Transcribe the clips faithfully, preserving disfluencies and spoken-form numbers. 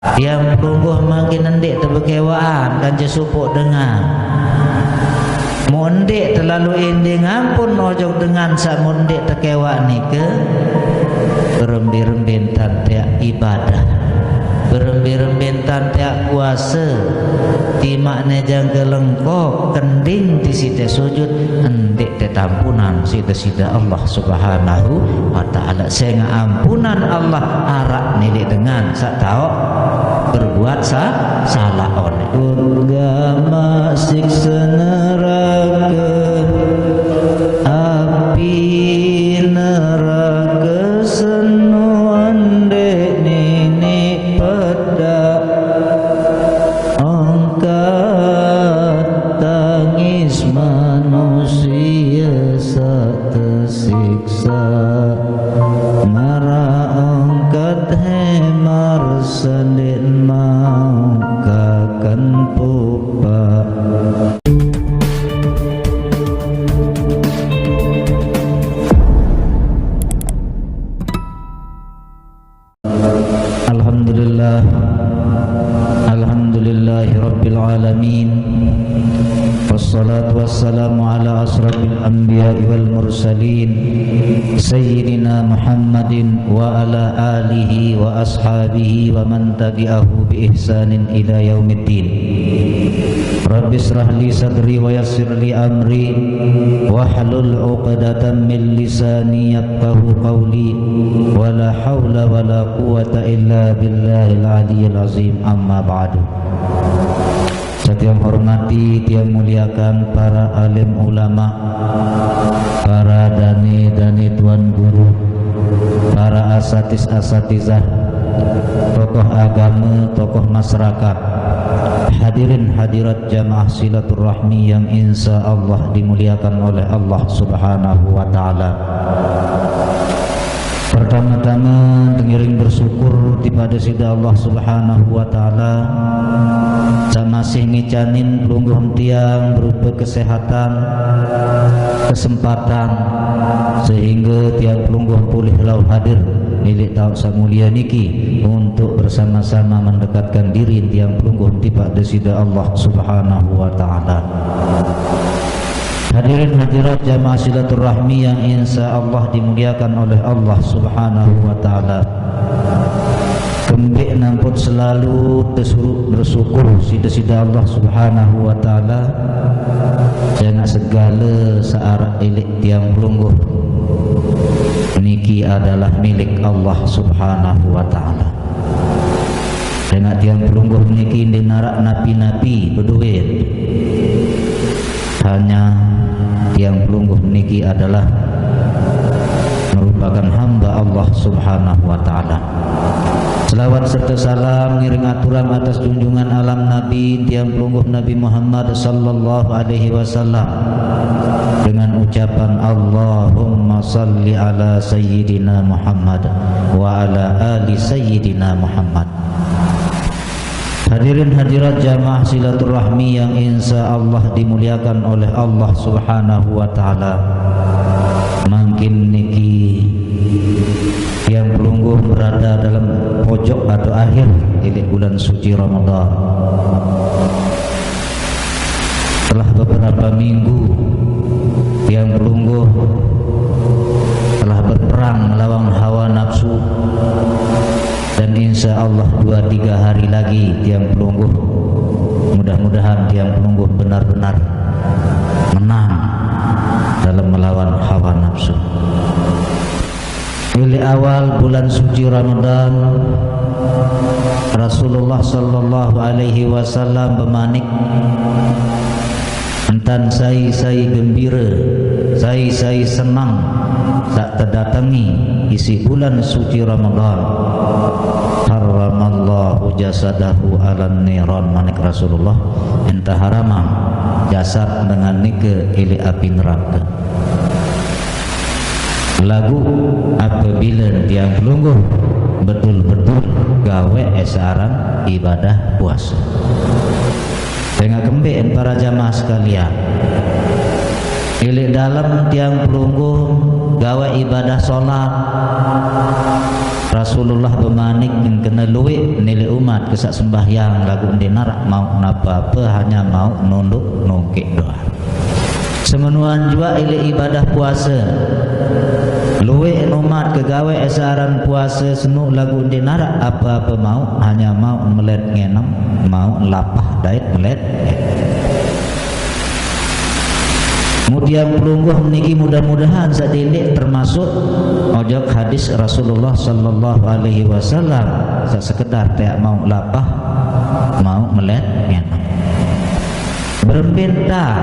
Tiang pelungguh mangkin ndeq tebekewaqan kance sopoq dengan. Mun ndeq telalu inding ampun ojok dengan saq mun ndeq tekewaq nike, berembe-rembe ntan teaq ibadah, berembe-rembe ntan teaq puase, timaqne jangke lengkok, kending tisite sujud, ndeq tetampunan siq Deside Allah Subhanahu wa Ta'ala. Sengaq ampunan Allah araq ne leq dengan saq taoq berbuat sa-, salaq oneq. Gamaq sikse nerake, api nerake seno ndeq niniq pedaq. Ongkat tangis manusie saq tesiksa, maraq ongkat hemar saq ndeq mauq kaken pupaq. Alhamdulillah. Alhamdulillahi rabbil alamin. Wassalatu wassalamu ala asrafil anbiya'i wal mursalin, sayyidina Muhammadin wa ala alihi wa ashabihi wa man tabi'ahu bi ihsanin ila yaumiddin. Rabbi israh li sadri wa yassir li amri, wahlul uqdatan min lisani yafqahu qawli. Wa la haula wa la quwwata illa billahil aliyyil azim. Amma ba'du. Saq tiang hormati, tiang muliakan para alim ulama, para dane-dane tuan guru, para asatis-asatizah, tokoh agama, tokoh masyarakat, hadirin hadirat jamaah silaturahmi yang insya Allah dimuliakan oleh Allah Subhanahu wa Ta'ala. Pertama-tama, tengiring bersyukur tipaq Deside Allah Subhanahu wa Ta'ala, saq masih ngicanin pelungguh tiang berupe kesehatan, kesempatan, sehingge tiang pelungguh polih rauh hadir leq taoq saq mulie niki untuk bersama-sama mendekatkan diri tiang pelungguh tipaq Deside Allah Subhanahu wa Ta'ala. Hadirin hadirat jamaah silaturahmi yang insya Allah dimuliakan oleh Allah Subhanahu wa Ta'ala. Kembeq nampun selalu tesuruq bersyukur siq Deside Allah Subhanahu wa Ta'ala, sengaq segale saq araq leq tiang pelungguh niki adalah milik Allah Subhanahu wa Ta'ala. Sengaq tiang pelungguh niki ndeq naraq napi-napi bedoe. Hanya tiang pelungguh niki adalah merupakan hamba Allah Subhanahu wa Ta'ala. Selawat serta salam ngiring aturang atas junjungan alam Nabi, tiang pelungguh Nabi Muhammad sallallahu alaihi wasallam, dengan ucapan, "Allahumma salli ala Sayyidina Muhammad wa ala ali Sayyidina Muhammad." Hadirin hadirat jamaah silaturahmi yang insya Allah dimuliakan oleh Allah Subhanahu wa Ta'ala. Mangkin niki tiang pelungguh berada dalam pojok atau akhir leq bulan suci Ramadan. Telah beberapa minggu tiang pelungguh telah berperang melawan hawa nafsu, dan insya Allah dua tiga hari lagi tiang pelungguh, mudah-mudahan tiang pelungguh benar-benar menang dalam melawan hawa nafsu. Leq awal bulan suci Ramadan, Rasulullah sallallahu alaihi wasallam bemanik, "Entan sai-sai gembire, sai-sai senang saq tedatengi isiq bulan suci Ramadan, harramallahu jasadahu alan niran," manik Rasulullah, "Ente haramang jasad dengan nike leq api nerake." Laguq apabile tiang pelungguh betul-betul gaweq saq aran ibadah puase. Sengaq kembeq para jamaah sekalian, leq dalem tiang pelungguh gaweq ibadah solat, Rasulullah bemanik ngen kena lueq ni leq umat ke saq sembahyang laguq ndeq naraq mauq nape-ape, hanya mauq nunduk nongkek doang. Semenuan juaq leq ibadah puase. Lueq umat ke gaweq saq aran puase senuq laguq ndeq naraq ape-ape mauq, hanya mauq melet ngenem, mauq lapah dait melet. Muq tiang pelungguh niki mudah-mudahan saq dendeq termasuk ojok hadis Rasulullah sallallahu alaihi wasallam, saq sekedar teaq mauq lapah, mauq melet ngenem. Berembe ntan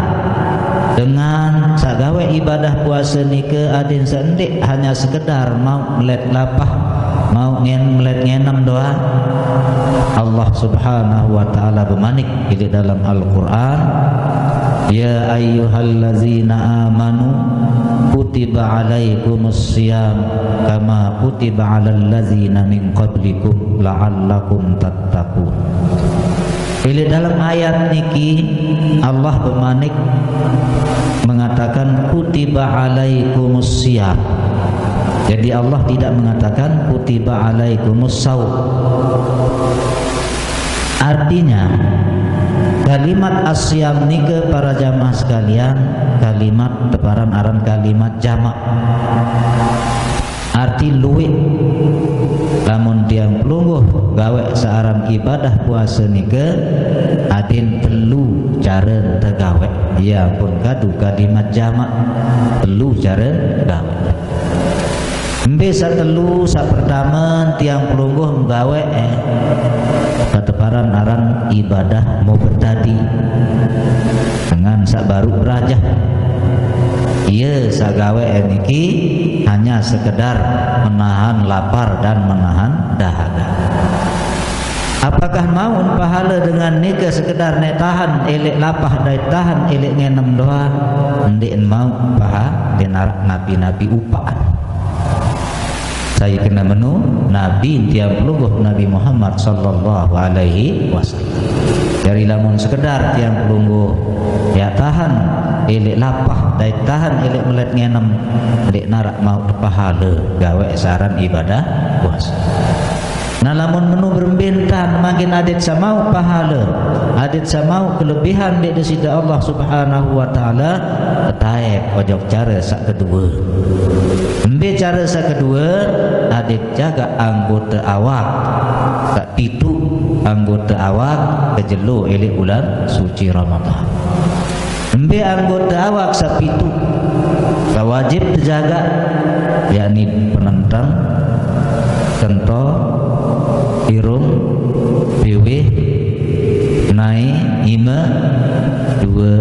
dengan saq gaweq ibadah puase nike adin saq ndeq hanya sekedar mauq melet lapah, mauq ngen-, melet ngenem doang. Allah Subhanahu wa Ta'ala bemanik leq dalem Al-Qur'an, "Ya ayyuhallazina amanu kutiba alaikumus siyam kama kutiba alal ladzina min qablikum la'allakum tattaqun." Leq dalem ayat niki Allah bemanik mengatakan kutiba alaikumus siyam. Jadi Allah tidak mengatakan kutiba alaikumus saum. Artinya, kalimat asyam nike, para jamaah sekalian, kalimat teparan aran kalimat jamak. Arti lueq. Lamun tiang pelungguh gaweq saq aran ibadah puase nike, adin telu care tegaweq. Ie ampun kadu kalimat jamak. Telu care gaweq. Mbe saq telu? Saq pertame, tiang pelungguh gaweq, eh, keteparan aran ibadah mubtadi. Dengan saq baruq berajah. Ie saq gaweq niki hanya sekedar menahan lapar dan menahan dahaga. Apakah mauq pahale dengan nike sekedar ne tahen eleq lapah dait tahen eleq ngenem doang? Ndeq mauq paha, ndeq naraq napi-napi upaq. Sai kene menu Nabi tiang pelungguh Nabi Muhammad sallallahu alaihi wasallam. Jari lamun sekedar tiang pelungguh, ya, tahen eleq lapah dait tahen eleq melet ngenem, ndeq naraq mauq pahale gaweq saq aran ibadah puase. Nah, lamun menu berembe ntan mangkin adit saq mauq pahale, adit saq mauq kelebihan leq Deside Allah Subhanahu wa Ta'ala, tetaep ojok care saq kedue. Mbe care saq kedue? Adit jagaq anggote awak saq pituq, anggote awak kejelo eleq bulan suci Ramadan. Mbe anggote awak saq pituq saq wajib tejagaq, yakni penenteng, kento, irung, biwih, nae, ime, due,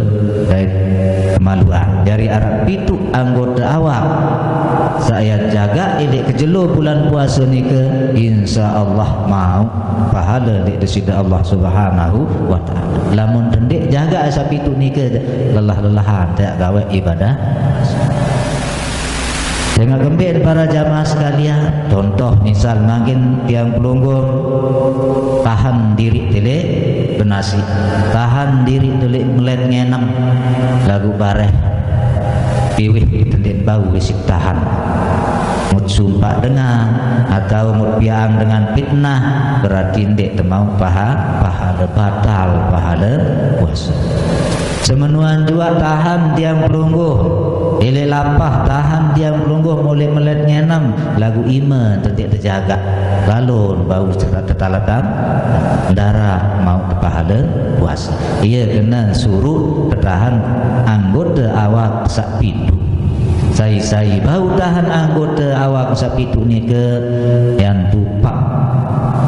dait kemaluan. Jari araq pituq anggote awak saq yaq jagaq leq kejelo bulan puase nike, insya Allah mauq pahale leq Deside Allah Subhanahu wa Ta'ala. Lamun tendeq jagaq saq pituq nike, lelah-lelahan teaq gaweq ibadah. Sengaq kembeq, para jamaah sekalian, contoh misal mangkin tiang pelungguh tahen diriq te leq benasiq, tahen diriq te leq melet ngenem, laguq bareh biwih tendeq bau isiq tahen. Mut sumpaq dengan atau mut piaqang dengan fitnah, berarti ndeq temauq paha-, pahale, batal pahale puase. Semenuan juaq tahen tiang pelungguh eleq lapah, tahen tiang pelungguh muleq melet ngenem, laguq ime tendeq tejagaq. Lalo bau tetaletan, ndaraq mauq pahale puase. Ie kenen suruq tetahen anggote awak saq pituq. Sai-sai bau tahen anggote awak saq pituq nike, yan tupaq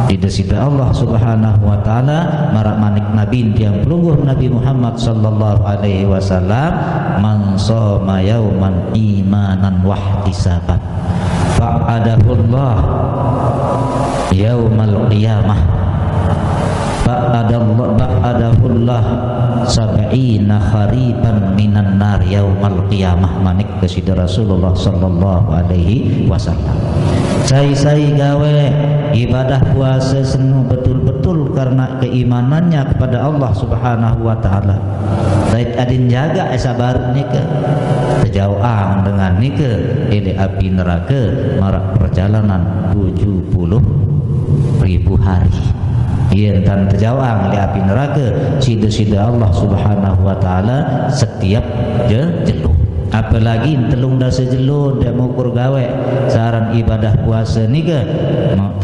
leq Deside Allah Subhanahu wa Ta'ala, maraq manik Nabi tiang pelungguh Nabi Muhammad sallallahu alaihi wasallam, "Man shoma yauman imanan wahtisaban, ba'adahullah yaumal qiyamah, ba'adallah, ba'adahullah sab'ina kharifan minan nar yaumal qiyamah," manik Deside Rasulullah sallallahu alaihi wasallam. Sai-sai gaweq ibadah puase senuq betul-betul karena keimanannya kepada Allah Subhanahu wa Ta'ala, dait adin jagaq saq baruq nike, Tejaoqang dengan nike eleq api nerake maraq perjalanan tujuh puluh ribu hari. Ie entan tejaoqang leq api nerake siq Deside Allah Subhanahu wa Ta'ala setiap je-, jelo. Apalagi telung dase jelo ndeq mukur gaweq searan ibadah puase nike,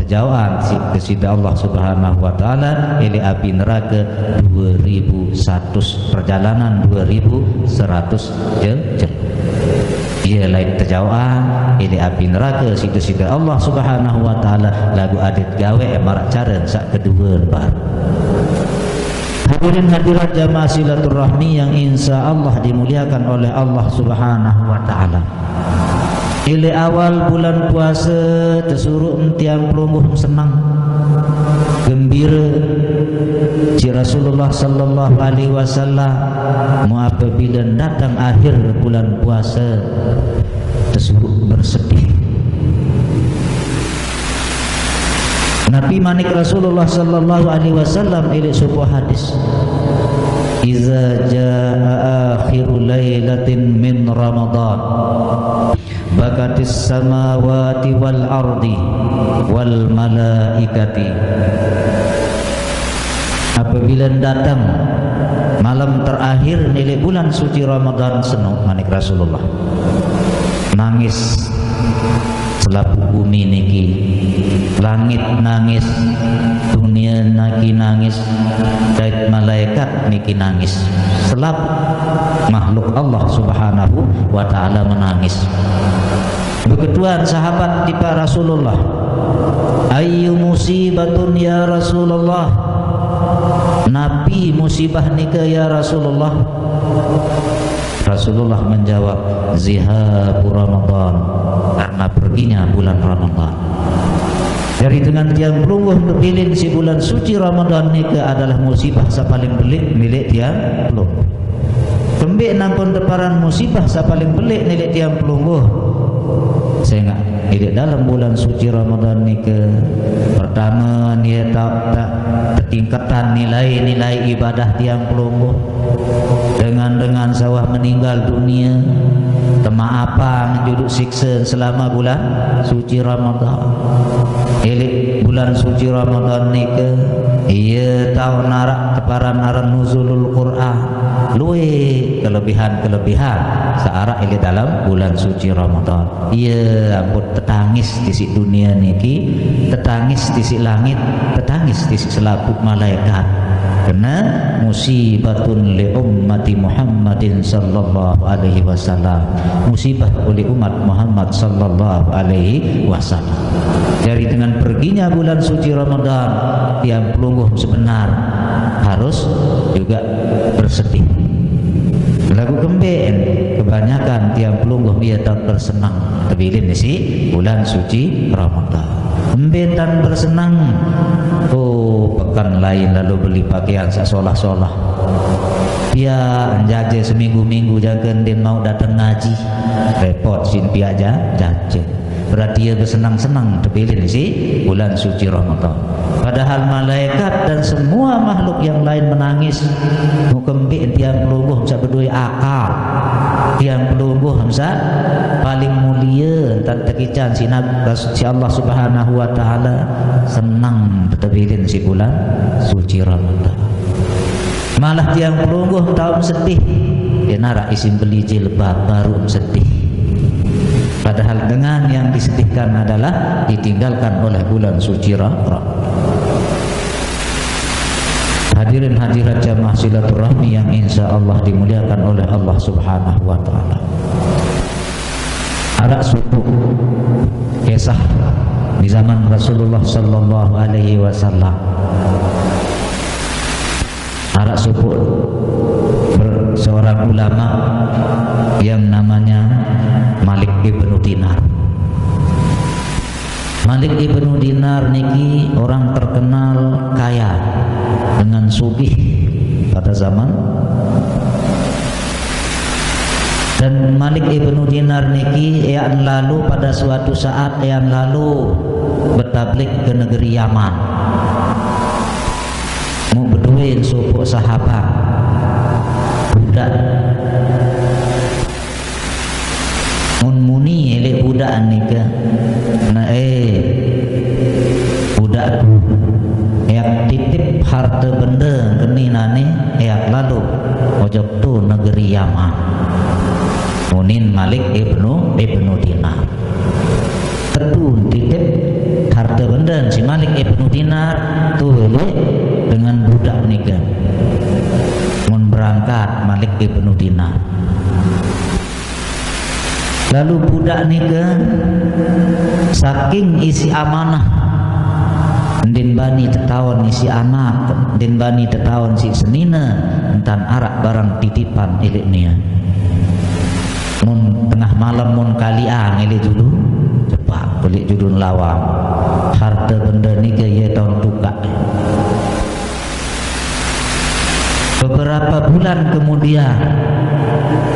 tejaoqang siq Deside Allah Subhanahu wa Ta'ala eleq api nerake due ribu satus perjalanan, due ribu seratus jel-, jelo. Ie lain tejaoqang eleq api nerake siq Deside Allah Subhanahu wa Ta'ala, laguq adeq gaweq maraq care saq kedue baruq. Hadirin hadirat jamaah silaturahmi yang insya Allah dimuliakan oleh Allah Subhanahu wa Ta'ala. Eleq awal bulan puase tesuruq tiang pelungguh senang, gembire. Siq Rasulullah sallallahu alaihi wasallam, mu apabile dateng akhir bulan puase, tesuruq bersedih. Napi manik Rasulullah sallallahu alaihi wasallam eleq sopoq hadis, "Iza jaa akhiru lailatin min Ramadan, bakatis samawati wal ardi wal malaikati." Apabile dateng malem terakhir neleq bulan suci Ramadan seno, manik Rasulullah, nangis selapuq gumi niki, langit nangis, dunie niki nangis, dait malaekat niki nangis. Selapuq makhluk Allah Subhanahu wa Ta'ala menangis. Beketuan sahabat tipaq Rasulullah, "Ayyu musibatun ya Rasulullah?" Napi musibah nike ya Rasulullah? Rasulullah menjawab, "Zihabu Ramadan," karena perginya bulan Ramadan. Jari dengan tiang pelungguh tebilin siq bulan suci Ramadan nike adalah musibah saq paling beleq milik tiang pelungguh. Kembeq nampun teparan musibah saq paling beleq milik tiang pelungguh? Sengaq leq dalem bulan suci Ramadan nike, pertame, nie ta-, ta-, tetingketan nilai-nilai ibadah tiang pelungguh. Dengan-dengan saq wah meninggal dunie, temaapang juluq sikse selama bulan suci Ramadan. Eleq bulan suci Ramadan nike, ie taoq naraq teparan aran nuzulul Quran. Lueq kelebihan-kelebihan saq araq leq dalem bulan suci Ramadan. Ie ampun tetangis tisiq dunie niki, tetangis tisiq langit, tetangis tisiq selapuq malaekat. Karena musibatun li ummati Muhammadin sallallahu alaihi wasallam. Musibah oleh umat Muhammad sallallahu alaihi wasallam. Jari dengan perginya bulan suci Ramadan, tiang pelungguh sebenar harus juga bersedih. Laguq kembeq kebanyakan tiang pelungguh ie taoq bersenang tebilin isiq bulan suci Ramadan. Mbe ntan bersenang? Oh, peken lain lalo beli pakaian saq solah-solah. Piaq jaje seminggu-minggu jangke ndeqn mauq dateng ngaji. Repot sin piaq ja-, jaje. Berarti ie besenang-senang tebilin isiq bulan suci Ramadan. Padahal malaikat dan semua makhluk yang lain menangis. Muke mbe tiang pelungguh saq bedoe akal. Tiang pelungguh saq paling mulie ntan tekican siq Nab-, siq Allah Subhanahu wa Ta'ala senang tebilin siq bulan suci Ramadan. Malah tiang pelungguh taoq sedih, ie naraq isiq beli jilbab baruq sedih. Padahal dengan yang disedihkan adalah ditinggalkan oleh bulan suci Ra-, Ra-. Hadirin hadirat jamaah silaturahmi yang insya Allah dimuliakan oleh Allah Subhanahu wa Ta'ala. Araq sopoq kisah di zaman Rasulullah sallallahu alaihi wasallam. Araq sopoq ber-, seorang ulama yang namanya Malik ibnu Dinar. Malik ibnu Dinar niki orang terkenal kaya dengan sugih pada zaman. Dan Malik ibnu Dinar niki eaqn lalo pada suatu saat eaqn lalo betablik ke negeri Yaman. Muq bedoe sopoq sahabat budak. Mun muni elek budak nike, nah, eh, budakku, eak titip harte bende keni nane eak lalu ojok tu negeri Yaman. Munin Malik ibnu, ibnu Dinar. Tetu titip harte bende si Malik ibnu Dinar tu elek dengan budak nike. Mun berangkat Malik ibnu Dinar. Lalu budak nike saking isi amanah, ndin bani tetaon isi anak, ndin bani tetaon si senine, entan arak barang titipan elek nia. Mun tengah malam mun kaliang elek julun, cepak elek julun lawang. Harte bende nike ye taon tukak. Beberapa bulan kemudian,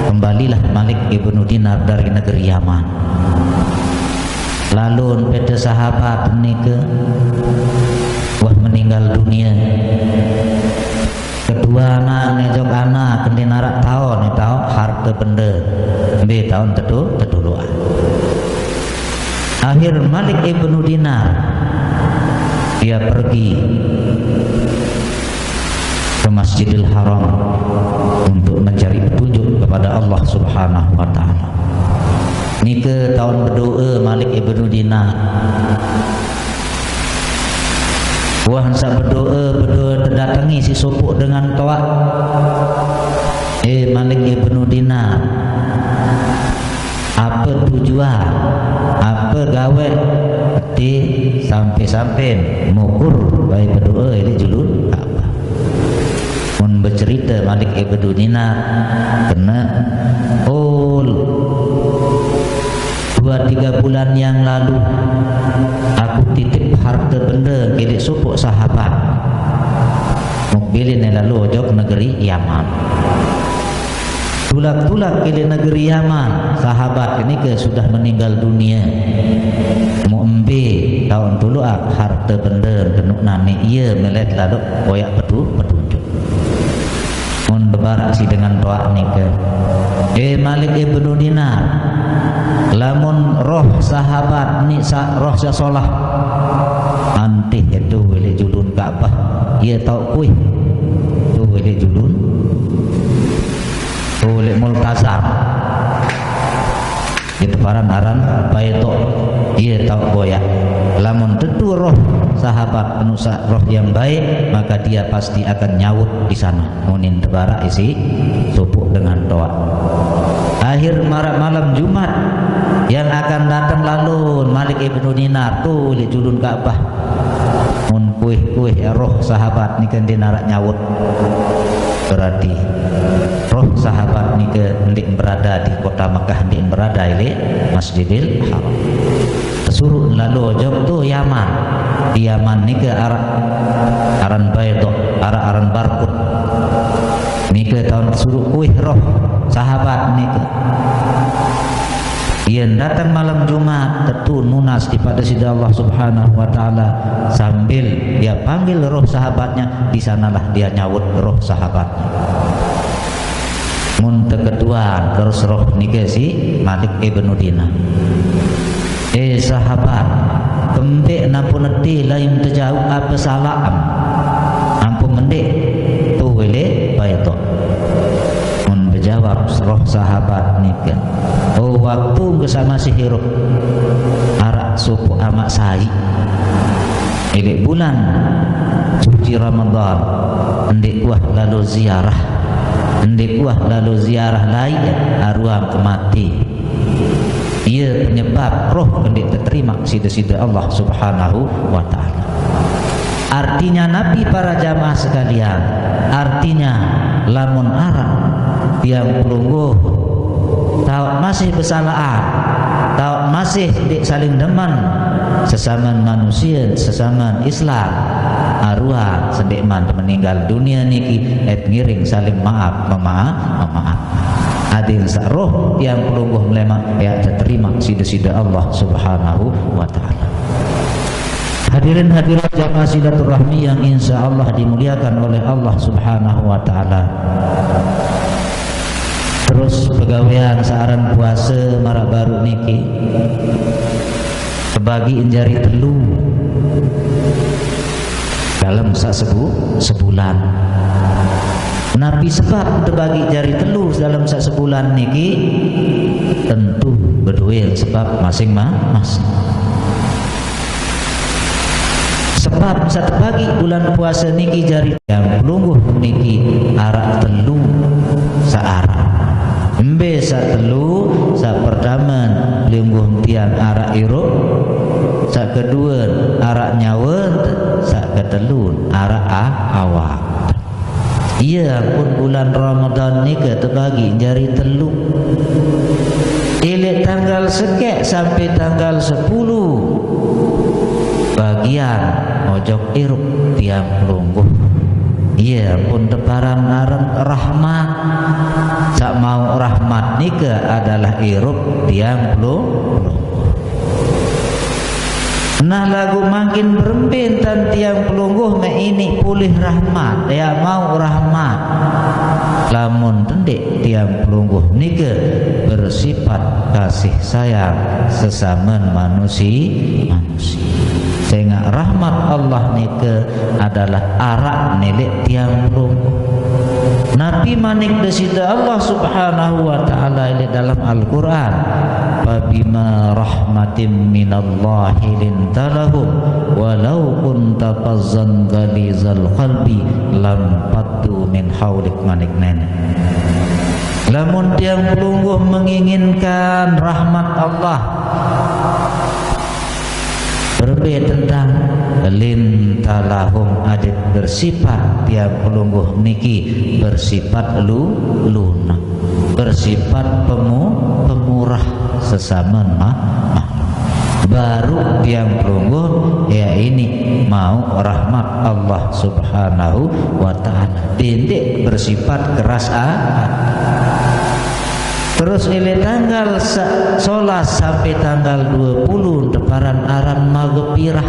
kembalilah Malik ibnu Dinar dari negeri Yaman. Lalu pete sahabat nike wah meninggal dunia. Kedua anak ngejok anak, ndin arak taon, taon harte bende, mbe taon tetu, tetuluan. Akhir Malik ibnu Dinar, dia pergi ke Masjidil Haram untuk mencari petunjuk kepada Allah Subhanahu wa Ta'ala. Nike taon bedoa Malik ibnu Dinar. Wah, ensak bedoa, bedoa tedatengi si sopok dengan toak. Eh, Malik ibnu Dinar, apa tujuan, apa gawe ti sampe-sampe mukur bae bedoa elek julun Ka'bah? Mun becerita Malik ibnu Dinar, kena, oh, dua tiga bulan yang lalu aku titip harte bende elek sopok sahabat. Mukbilin lalu ojok negeri Yaman. Tulak-tulak elek negeri Yaman, sahabat nike sudah meninggal dunia. Muk mbe taon tuluak harte bende kenuk nane, ye melet lalu boyak petu-, petunjuk. Mun bebarak si dengan toak nike, eh, Malik ibnu Dinar, lamun roh sahabat ni sa-, roh sasolah, antih tu elek julun Ka'bah, ye taok kuih tu elek julun, tu elek multazam. Itu paran aran bae tok, ye taok boyak. Lamun tetu roh sahabat penusak roh yang baik, maka dia pasti akan nyaut di sana. Munin tebarak isi sopok dengan toak. Akhir marak malam Jumat yang akan datang lalu Malik ibnu Dinar tu elek julun Ka'bah. Mun kuih-kuih roh sahabat nike ndin arak nyaut. Berarti roh sahabat nike ndeq berada di kota Mekah, ndeq berada ile Masjidil Haram. Tesuruq lalo ojok tu Yaman. Di Yaman nike araq aran Baidhah, araq aran Barkut. Nike taun tesuruq kuih roh sahabat nike. Yen dateng malem Jumat, tetu nunas dipade Side Allah Subhanahu wa Ta'ala, sambil dia panggil roh sahabatnya, di sanalah dia nyaut roh sahabatnya. Mun teketuan terus roh nike si Malik ibnu Dinar. Eh, sahabat, kembeq nampun eti lain tejauq ape salaqem? Ampun mendeq, tu weleq Baidhah. Mun bejawab roh sahabat nike, "Oh, waktu engke saq masih irup, araq sopoq amaq sai, ileq bulan suci Ramadan, ndeq uwah lalo ziarah, ndeq uwah lalo ziarah laiq, aruan ke mate." Ie penyebab roh ndeq teterimaq siq Deside Allah Subhanahu wa Ta'ala. Artinya napi, para jamaah sekalian? Artinya, lamun araq tiang pelungguh taoq masih besalaqan, taoq masih ndeq saling demen, sesamen manusie, sesamen Islam, aruan sendeqman meninggal dunie niki, et ngiring saling maaf memaaf, memaaf. Adin saq roh tiang pelungguh melemaq, yaq teterimaq siq Deside Allah Subhanahu wa Ta'ala. Hadirin hadirat jamaah silaturahmi yang insya Allah dimuliakan oleh Allah Subhanahu wa Ta'ala. Terus pegawean saaran puase maraq baruq niki tebagi jari telu dalem saq sebu-, sebulan. Napi sebab tebagi jari telu dalem saq sebulan niki? Tentu bedoe sebab masing-masing. Sebab saq tebagi bulan puase niki jari tiang pelungguh niki araq telu saq araq. Mbe saq telu? Saq pertame, pelungguh tiang araq irup. Saq kedue, araq nyawe. Saq ketelun, araq a-, awak. Ie, ampun bulan Ramadan nike tebagi jari telu. Ileq tanggal sekeq sampe tanggal sepulu, bagian ojok irup tiang pelungguh. Ie ampun teparan aran rahmat. Saq mauq rahmat nike adalah irup tiang pelungguh. Nah, laguq mangkin berembe entan tiang pelungguh meq iniq polih rahmat, yaq mauq rahmat? Lamun tendeq, tiang pelungguh nike bersifat kasih sayang sesamen manusi-, manusie. Sengaq rahmat Allah nike adalah araq ileq tiang pelungguh. Napi manik Deside Allah Subhanahu wa Ta'ala leq dalem Al-Qur'an? "Fabima rahmatim minallahi linta lahum, walau kunta fazzan ghalizal qalbi lam faddu min haulik," manik Neneq. Lamun tiang pelungguh menginginkan rahmat Allah, berembe entan? Linta lahum, adeq bersifat tiang pelungguh niki bersifat lu-, lunak, bersifat pemu-, pemurah sesamen ma-, makhluk. Baruq tiang pelungguh, yaq iniq mauq rahmat Allah Subhanahu wa Ta'ala. Dendeq bersifat keras a-, ati. Terus ileq tanggal sa-, solas sampe tanggal due pulu teparan aran magepirah.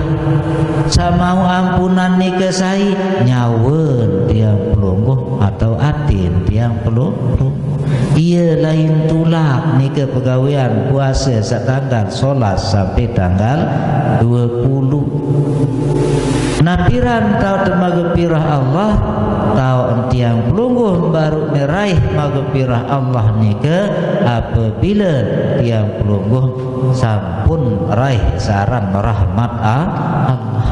Saq mauq ampunan nike sai? Nyawen tiang pelungguh atau atin tiang pelungguh. Ie lain tulak nike pegawean puase saq tanggal solas sampe tanggal due pulu. Nah, piran taoq magepirah Allah? Taoq tiang pelungguh baruq meraih magepirah Allah nike apabile tiang pelungguh sampun raih saq aran rahmat A-, Allah.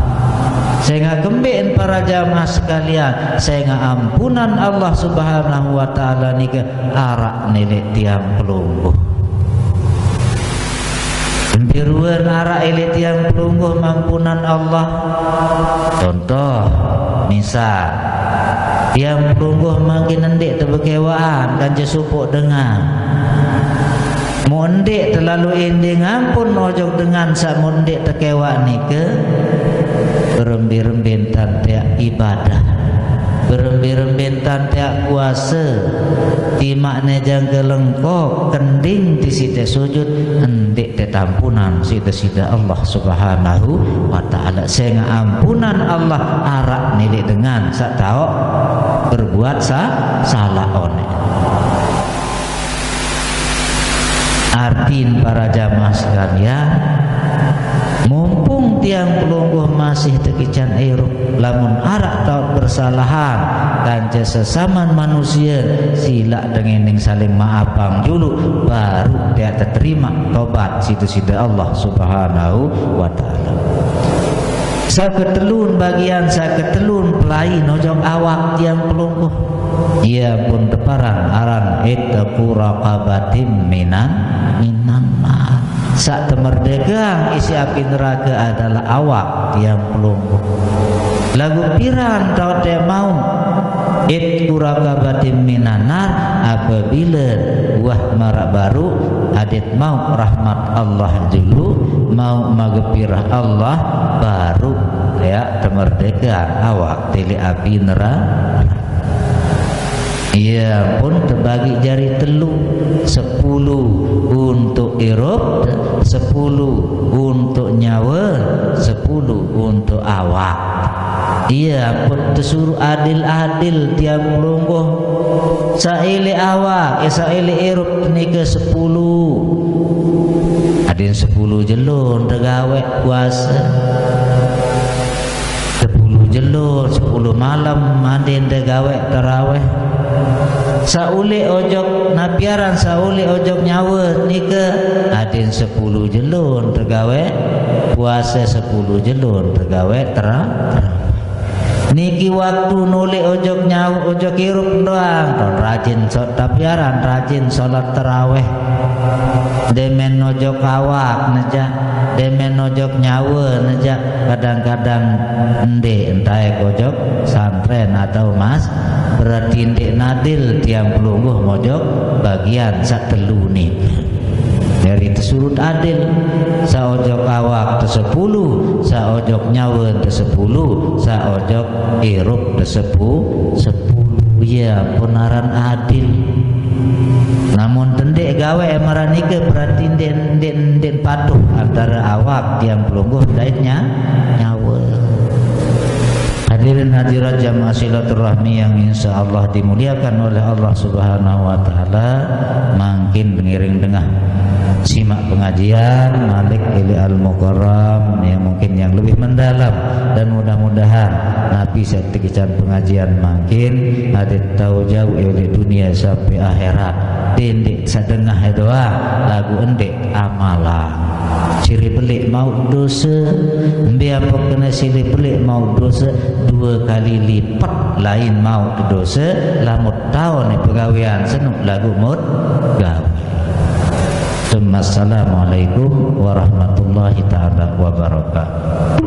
Sengaq kembeqn para jamaah sekalian, sengaq ampunan Allah Subhanahu wa Ta'ala nike araq ileq tiang pelungguh. Mbe ruen araq ileq tiang pelungguh ampunan Allah? Contoh, misal, tiang pelungguh mangkin ndeq tebekewaqan kance sopoq dengan. Muq ndeq telalo endeng ampun ojok dengan saq muq ndeq tekewaq nike, berembe-rembe entan teaq ibadah, berembe-rembe entan teaq puase, timakne jangke lengkok, kending tisite sujud, ndeq tetampunan siq Deside Allah Subhanahu wa Ta'ala. Sengaq ampunan Allah araq ileq dengan saq taoq berbuat sa-, salaq oneq. Artin para jamaah sekalian, mumpung tiang pelungguh masih tekican irup, lamun araq taoq bersalahan kance sesamen manusie, silaq tengening saling maapang juluq, baruq teaq teterimaq tobat siq Deside Allah Subhanahu wa Ta'ala. Saq ketelun bagian, saq ketelun pelai ojok awak tiang pelungguh. Ie pun teparan aran itqu raqabatim minan, minan nar. Saq temerdekeang isiq api nerake adalah awak tiang pelungguh. Laguq piran taoq teq mauq itqu raqabatim minan nar? Apabile wah maraq baruq adeq mauq rahmat Allah julu, mauq magepirah Allah, baruq teaq temerdekeang awak te leq api nerake. Ie pun tebagi jari telu, sepulu untuk irup, sepulu untuk nyawe, sepulu untuk awak. Iya, ampun tesuruh adil-adil tiang pelungguh. Saelek awak, eh, saelek irup nike sepulu. Adin sepulu jelo tegaweak puase. Sepulu jelo, sepulu malem adin tegaweak teraweh. Saulek ojok napi aran, saulek ojok nyawe nike adin sepulu jelo tegaweak puase, sepulu jelo tegaweak tera-, teraweh. Niki waktu nulek ojok nyawe, ojok irup doang, rajin so-, tapi aran rajin solat teraweh. Demen ojok awak nejak, demen ojok nyawe nejak, kadang-kadang ndek entae ojok santren atau mas, berarti ndek nadil tiang pelungguh mojok bagian sak telu ni. Dari tesurut adil, saojok awak tesepulu, saojok nyawe tesepulu, saojok irup tesepu-, sepulu. Ya, pun aran adil. Namun tendek gawe maran nike berarti ndek, ndek, ndek patuh antara awak tiang pelungguh dait nya-, nyawe. Hadirin hadirat jamaah silaturahmi yang insya Allah dimuliakan oleh Allah Subhanahu wa Ta'ala, mangkin pengiring tengah simak pengajian malik ili Al-Mukarram yang mungkin yang lebih mendalam, dan mudah-mudahan napi sek tekican pengajian mangkin adit tahu jauh ili dunia sampai akhirat. Dendik sedengah doa lagu endek amalan. Siri belik maut dosa, mbe apa kena siri belik maut dosa dua kali lipat lain maut dosa, lamun tau ni pegawean senuk lagu mut gawe. Assalamualaikum warahmatullahi taala wabarakatuh.